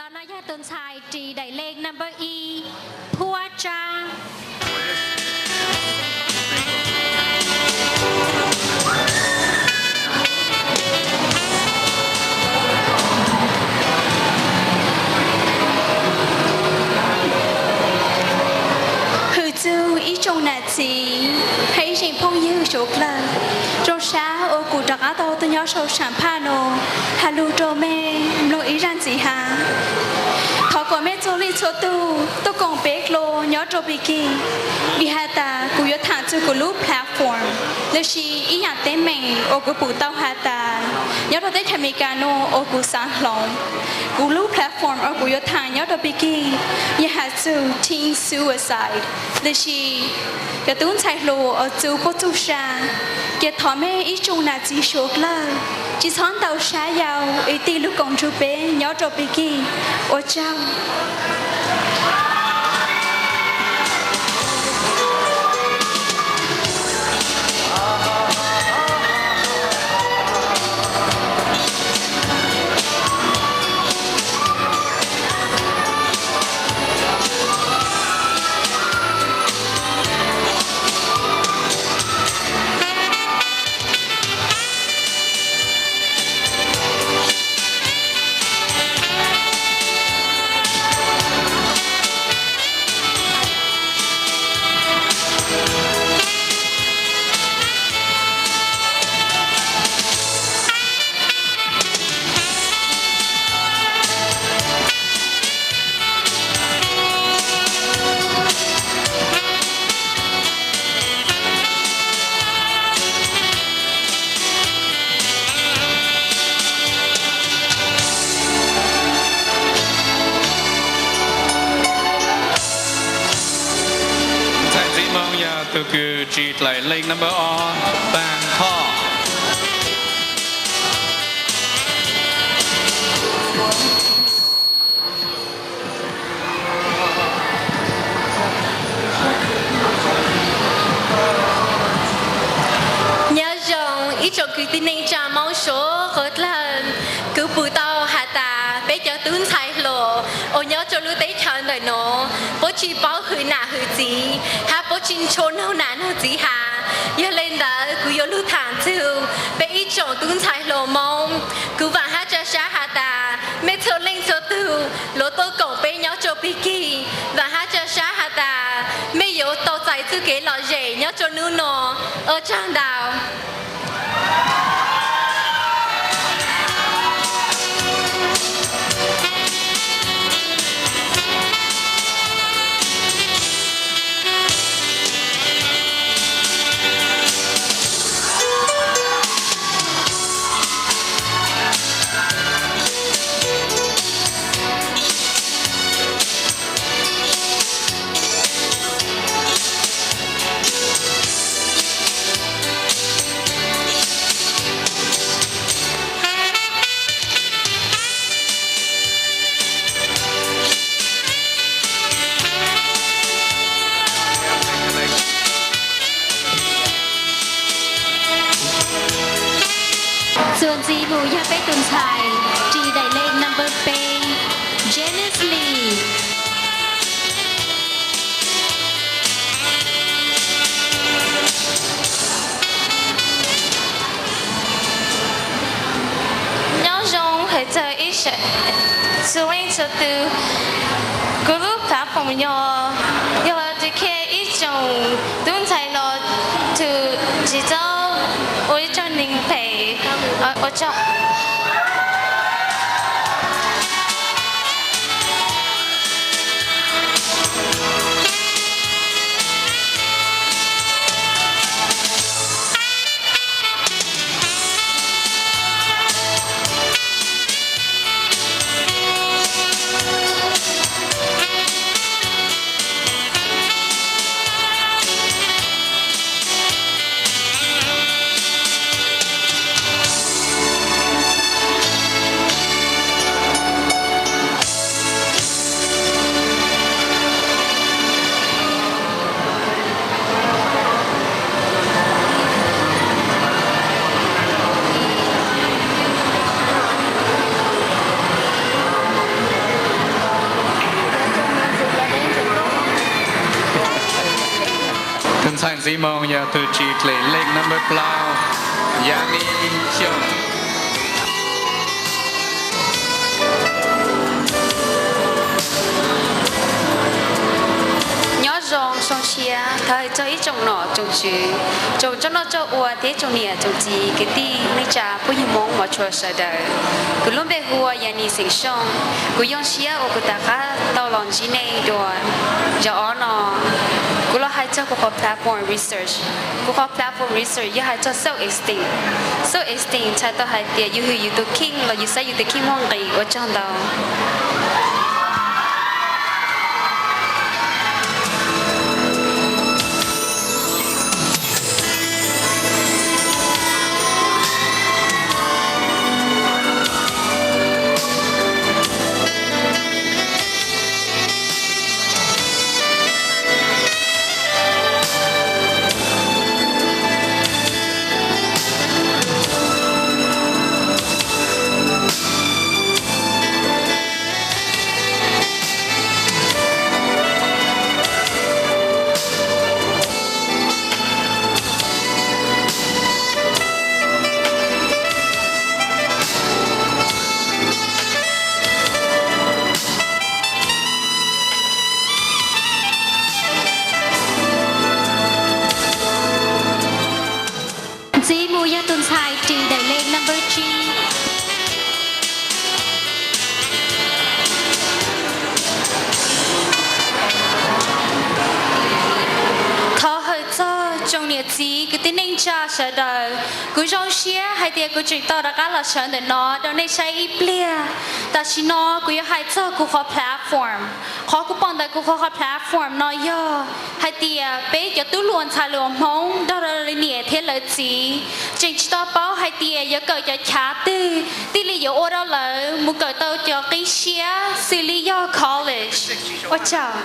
Ntawm no yog tus ntxhais ris daim lej number ib, Phuab Tsab. Hwm txug ib tsoom nam txiv hab ib zeem phooj ywg suav dlawg, zoo sab uas kuv rov qab tau tuaj nyob sau saam phaj no has lug rua mej mloog ib zag ntxiv hab. Thov kuas mej txhua leej txhua tug tuaj koom peb dlua nyob rua Pig Geek, vim has tas kuv yuav thaam txug kuv lub platform lossis ib yaam teeb meem uas kuv pum tau has tas nyob rua teb chaws Amelikas nuav uas kuv xaav hloov. Kuv lub platform uas kuv yuav thaam nyob rua Pig Geek yog has txug teen suicide lossis cov tub ntxhais hluas uas txu puab txuj sa. Ces thov mej ib tsoom nam txiv suav dlawg tsi txhob ntaus sab yau es tig lug koom nrug peb nyob rua Pig Geek. Ua tsaug. Ntxhais txiv moog yog tug kws ris dlaim lej number ob, Paag Thoj. Nyob zoo ib tsoom kwv tij neej tsaa Moob suav dlawg, kuv pum tau has tas peb cov tub ntxhais hluas uas nyob rua lub teb chaws ntawm nuav puab tsi paub hwm nam hwm txiv hab puab tsi ntshua noog nam noog txiv has. Yog le ntawd kuv yuav lug thaam txug peb ib tsoom tub ntxhais hluas Moob. Kuv vaam hab tsa sab has tas mej txhua leej txhua tug luag tuaj koom peb nyob rua Pig Geek, vaam hab tsa sab has tas mej yuav tau txais txuj kev lom zem nyob rua nub nuav. Ua tsaug ntau. Txuas ntxiv mus yog peb tus ntxhais ris daim lej number peb, Janice Lee. Nyob zoo hawm txawg ib tsoom txhua leej txhua tug. Kuv lub platform yog, yog tus khe ib tsoom tub ntxhais los tug tsis txhob ua ib tsoom neeg phem. Ua tsaug. Ntxiv moo yog tus ris dlaim leej number plaub, Yami Xyooj. Nyob zoo xyoo tshiab, thov hais txog ib tsoom nom tsoom tswv, tsoom tsoom noj tsoom ua thiab tsoom niam tsoom txiv kwv tij neej tsa phooj ywg Hmoob mos tshua sawv daws. Kuv lub npe hu ua Yami Xeem Xyooj. Kuv zoo siab uas kuv rov qab tau los ntsib nej dua zaum ob no. Kuv los hais txog kuv qhov platform research. Kuv qhov platform research yog hais txog self esteem. Self esteem txhais tau hais tias yus hwm yus tus kheej los yus saib yus tus kheej muaj nqis. Ua tsaug ntau. Ntxiv mus yog tus ntxhais ris daim leej number tsib. Thov hawm txog tsoom niam txiv kwv tij neej tsa sawv daws, kuv zoo siab hais tias kuv tseem tau rov qab los sawv ntawm no rau nej saib ib pliag. Tam sim no kuv yuav hais txog kuv qhov platform. Qhov kuv pom ntawm kuv qhov platform no yog hais tias peb cov tub hluas ntxhais hluas Hmoob nrog rau lawv niam thiab lawv txiv tseem tsis tau paub hais tias yuav kawm cov chav twg thiaj li yuav ua rau lawv mus kawm tau cov qib siab xws li yog college. Ua tsaug.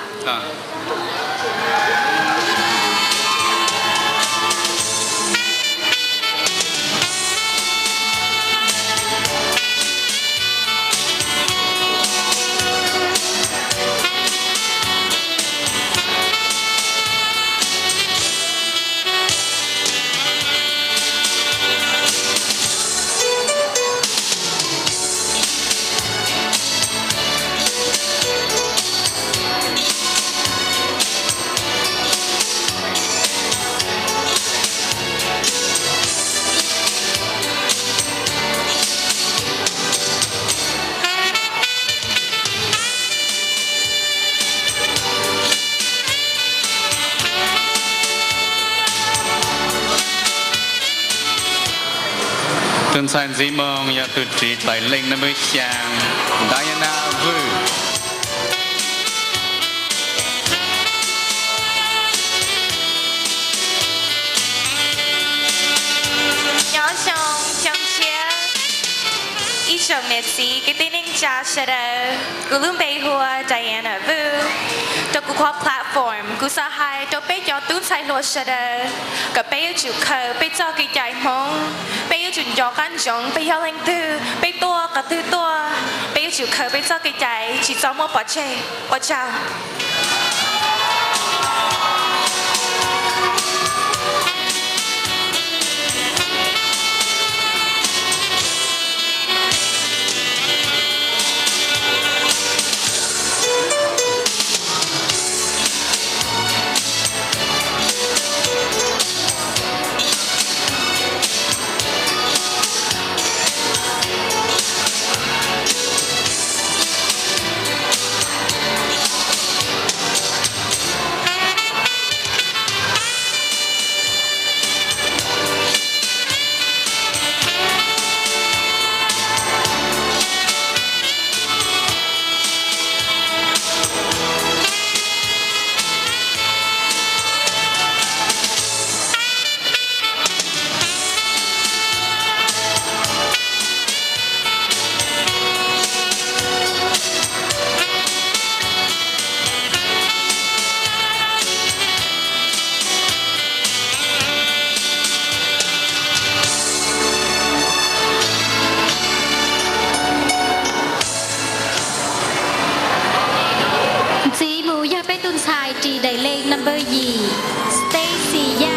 Tus ntxhais ntxiv moo yog tus ris dlaim leej number xya, Diana Vwj. Nyob zoo, xyoo tshiab, ib tsoom niam txiv kwv tij neej tsa sawv daws. Kuv lub npe hu ua Diana Vwj. Rau kuv qhov platform, kuv xav hais rau peb cov tub ntxhais hluas sawv daws kom peb yuav tsum khaws peb txoj kev cai Hmoob, peb yuav tsum nco qab ntsoov peb yog leej twg, peb tuaj qhov twg tuaj, peb yuav tsum khaws peb txoj kev cai tsis txhob muab pov tseg. Ua tsaug. Ntxiv mus yog peb tus ntxhais ris daim leej number yim, Stacy Yaj.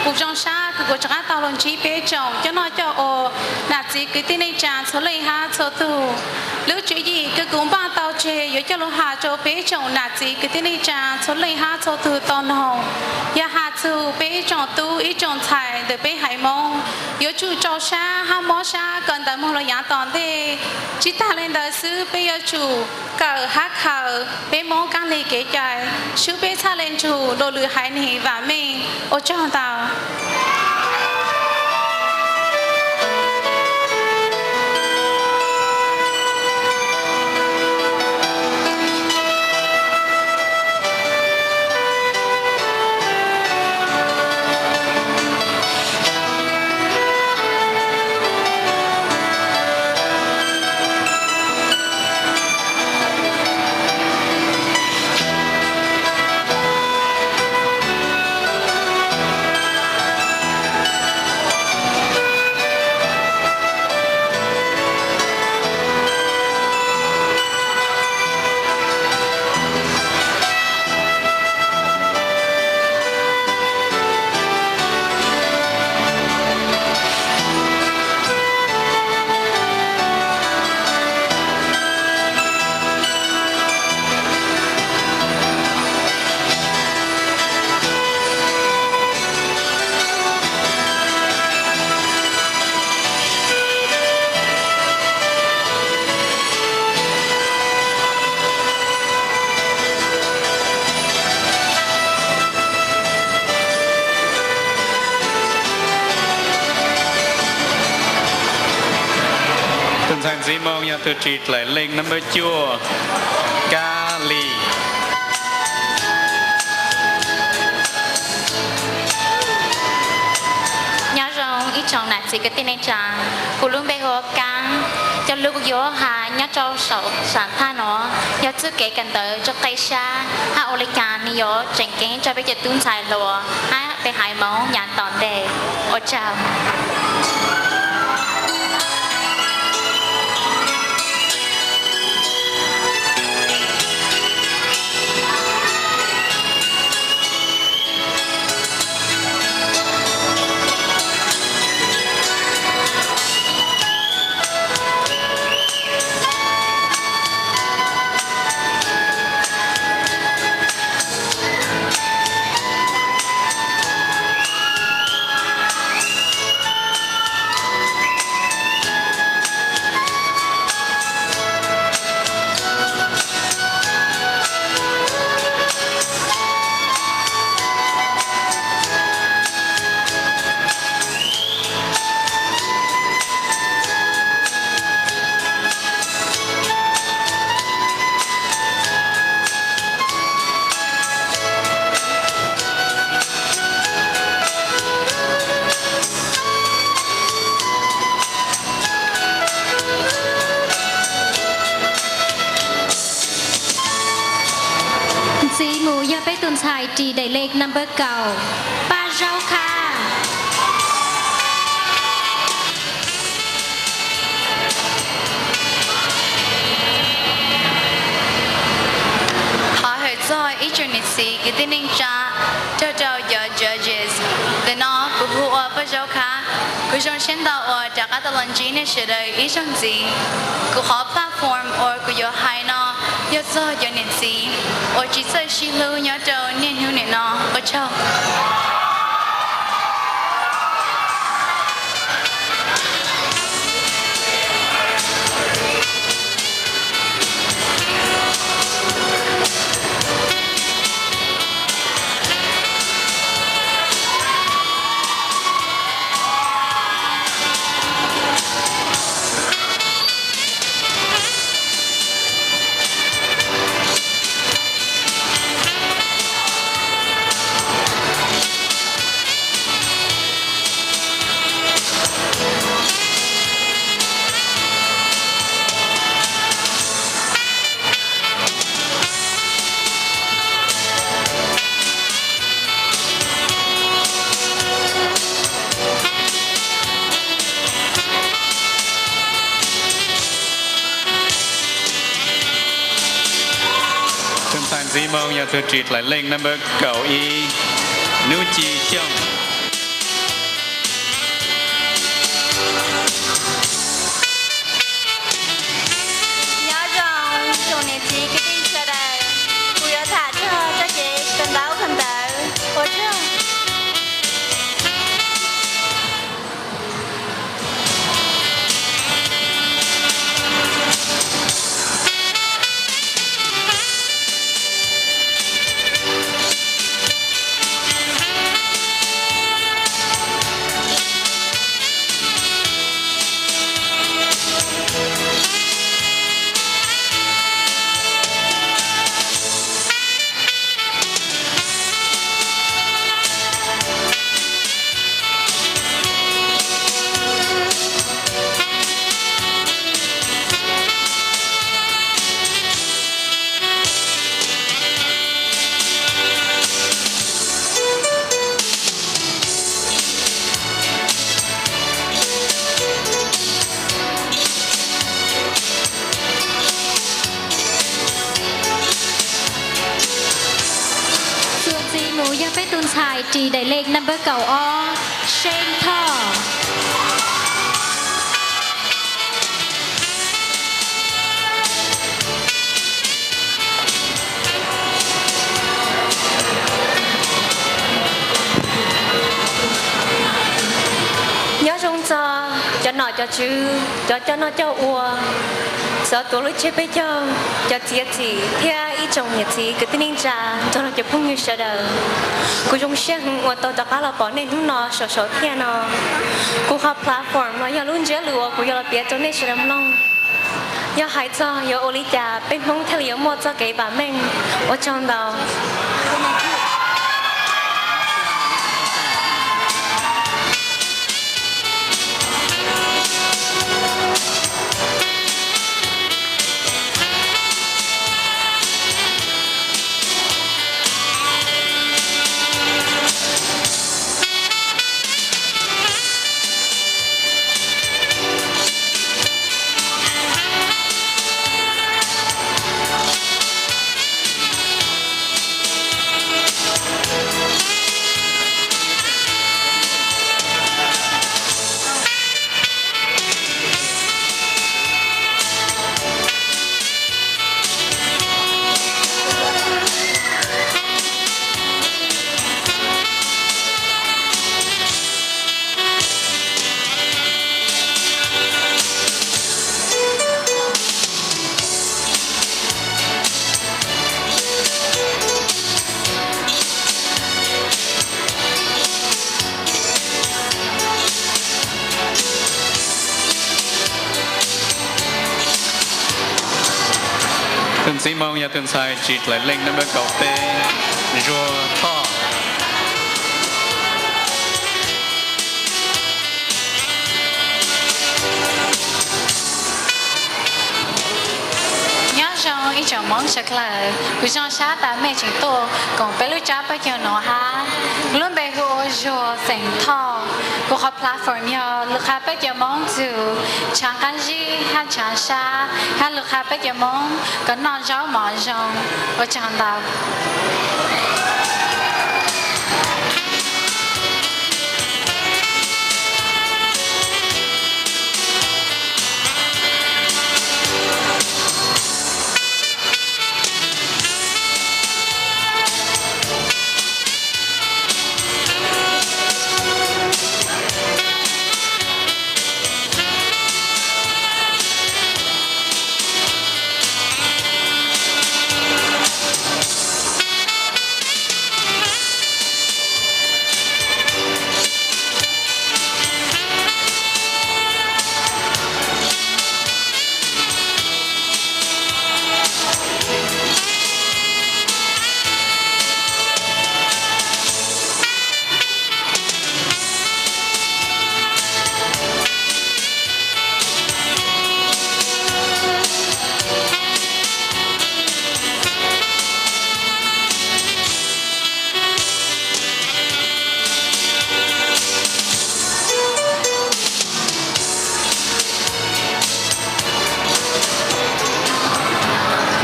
Kuv zoo sab kws kuv rov qab tau los ntsib peb tsoom coj noj coj ua nam txiv kwv tij neej tsaa txhua leej hab txhua tug. Lub tswv yim kws kuv npaj tau tseg yuav coj lug has rua peb tsoom nam txiv kwv tij neej tsaa txhua leej hab txhua tug tau noog, yog has txug peb ib tsoom tub ib tsoom ntxhais ntawm peb haiv Moob, yuav tsum rau sab hab mob sab kom ntawv moog lug yaav tom ntej. Tsi taag le ntawd xwb, peb yuav tsum kawm hab khaws peb Moob kaab lig kev cai, swb peb txhaj le nrug dua lwm haiv neeg vaam meej. Ua tsaug ntau. Tus ntxhais ntxiv moo yog tug ris dlaim leej number cuaj, Kab Lis. Nyob zoo ib tsoom nam txiv kwv tij neej tsaa, kuv lub npe hu ua Kaab, cov lug kuv yuav has nyob rau saum sam thaj no yog txuj kev kawm ntawv rua qe sab hab ua le caag nwg yuav tseem ceeb rua peb cov tub ntxhais hluas hab peb haiv Moob yaav tom ntej. Ua tsaug. Ntxiv mus yog peb tus ntxhais ris dlaim leej number kaum, Paj Zaub Khaj. Qhov hawm txog ib tsoom niam txiv kwv tij neej tsaa, nrog rau cov judges, ntawm no kuv hu ua Paj Zaub Khaj. Kuv zoo siab ntau uas rov qab tau los ntsib nej sawv daws ib zaug ntxiv. Kuv qhov platform uas kuv yuav hais no yog txog cov niam txiv uas tsis txawj sib hlub nyob rau niaj hnub nim no. Ua tsaug. Tus ntxhais ntxiv moo yog tug ris dlaim leej number kaum ib, Nub Ci Xyooj. ris daim lej number kaum ob, Seej Thoj. Nyob zoo txog cov nom cov tswv, cov coj noj coj ua, xov tuav lub tsiab peb caug, cov txiav txim thiab ib tsoom niam txiv kwv tij neej tsa, nrog rau cov phooj ywg sawv daws. Kuv zoo siab heev uas tau rov qab los pom nej hnub no saum saum thiaj no. Kuv qhov platform no yog lub ntsiab lus uas kuv yuav los piav rau nej sawv daws mloog, yog hais txog yuav ua li cas peb Hmoob thiaj li yuav muaj txoj kev vam meej. Ua tsaug ntau. Tus ntxiv moo yog tus ntxhais ris daim lej number kaum peb, Zuag Thoj. Nyob zoo ib tsoom Hmoob sawv dlawg, kuv zoo sab tas mej tseem tuaj koom peb lub tsab pawg caug nuav hab. Kuv lub npe hu ua Zuag xeem Thoj. Kuv qhov platform yog lus qha pawg caug Moob txug tshaav qaab zib hab tshaav sab, hab lus qha pawg caug Moob kom noj zaub mov zoo. Ua tsaug ntau.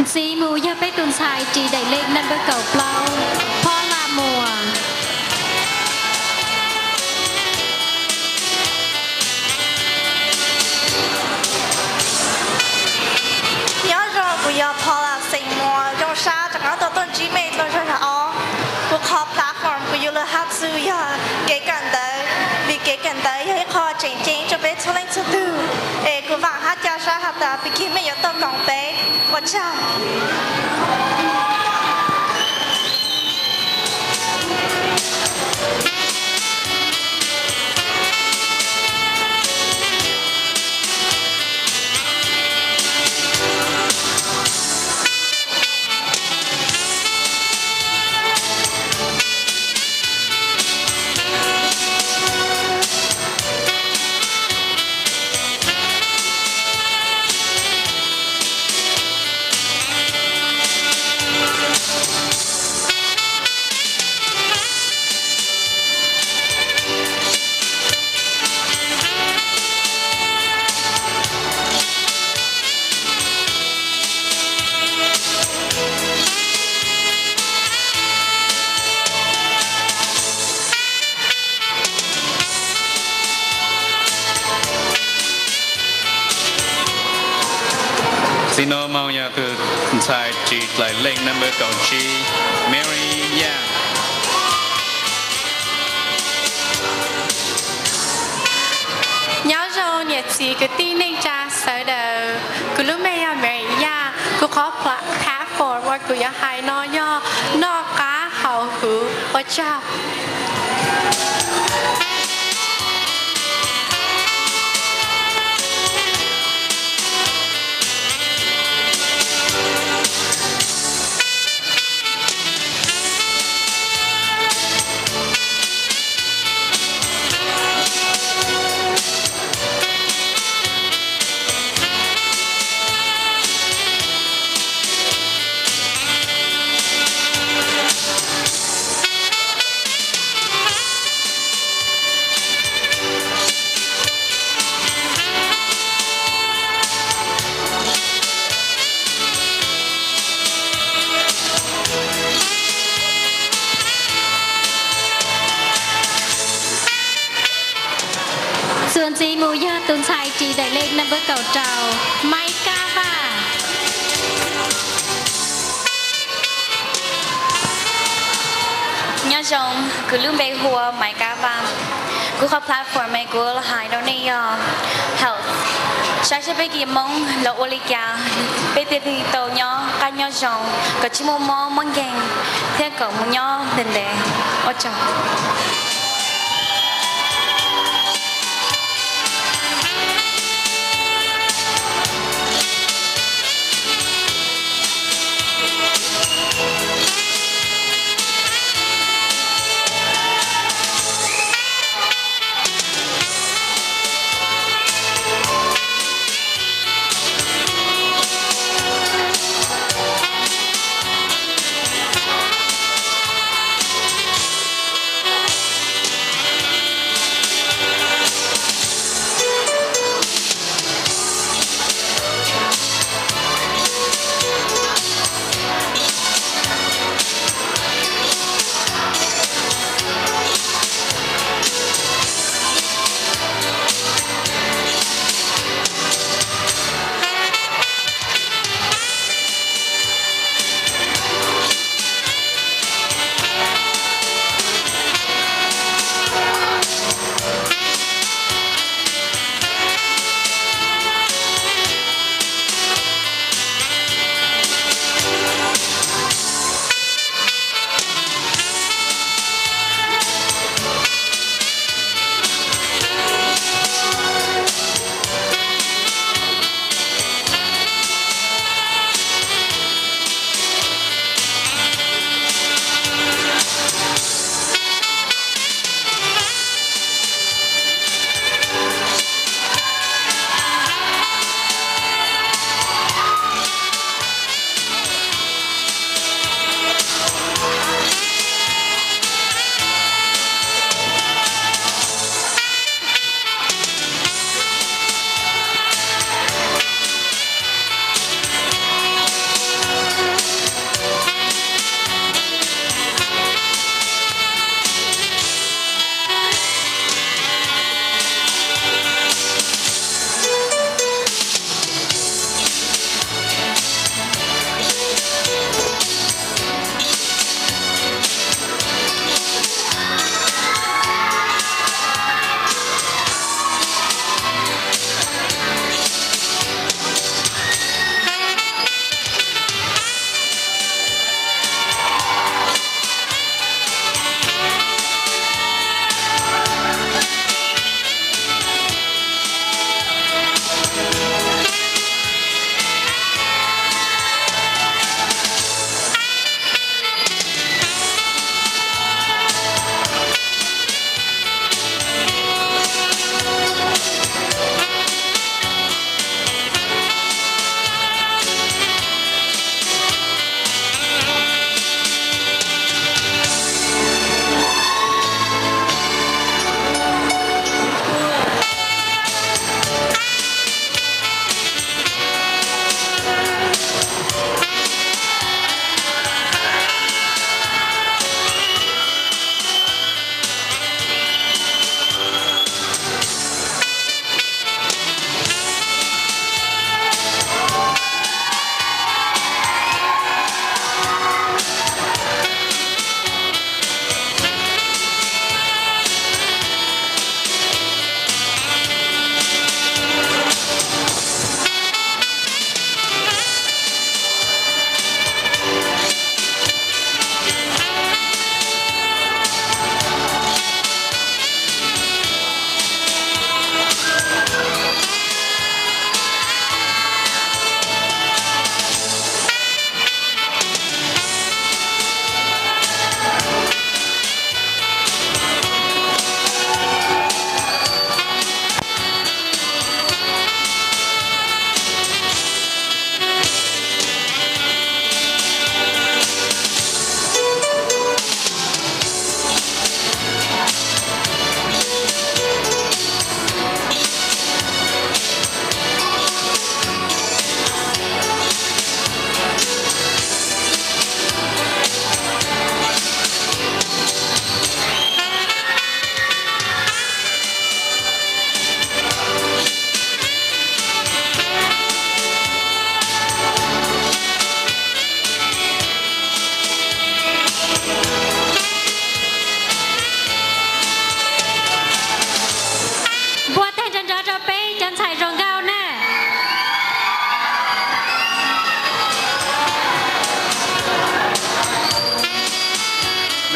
Ntxiv mus yog peb tus ntxhais ris daim lej number kaum plaub, Phob Laj Muas. Nyob zoo, kuv yog Phob Laj xeem Muas, zoo sab rov qab tau tuaj ntsib mej dlua zog zog os. Kuv qhov platform kuv yuav lug has txug yog kev kawm ntawv, vim kev kawm ntawv yog ib qho tseem ceeb rau peb txhua leej txhua tug, es kuv vaam hab ca sab has tas pig kig mej yuav tau koom peb. Ua tsaug. Txij no mus yog tus ntxhais ris dlaim lej number kaum tsib, Mary Yaj. Nyob zoo niam txiv kwv tij neej tsa sawv daws, kuv lub npe yog Mary Yaj, kuv qhov platform uas kuv yuav hais no yog noj qab haus huv. Ua tsaug. Txuas ntxiv mus yog tus ntxhais ris dlaim lej number kaum rau, Maiv Kab Vaj. Nyob zoo, kuv lub npe hu ua Maiv Kab Vaj. Kuv qhov platform es kuv los hais rau nej yog health. Saib seb peb cov Hmoob los ua li cas, peb thiaj li tau nyob qab nyob zoo, kom tsis muaj mob muaj nkeeg, thiab kom mus nyob ntev ntev. Ua tsaug.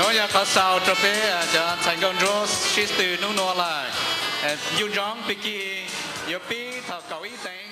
Nyob yog qhov xaus rau peb cov ntxhais nkauj ntsuab sib tw hnub nua lawm. Ncu ntsoov pig kig yuav pib thaum kaum ib teev.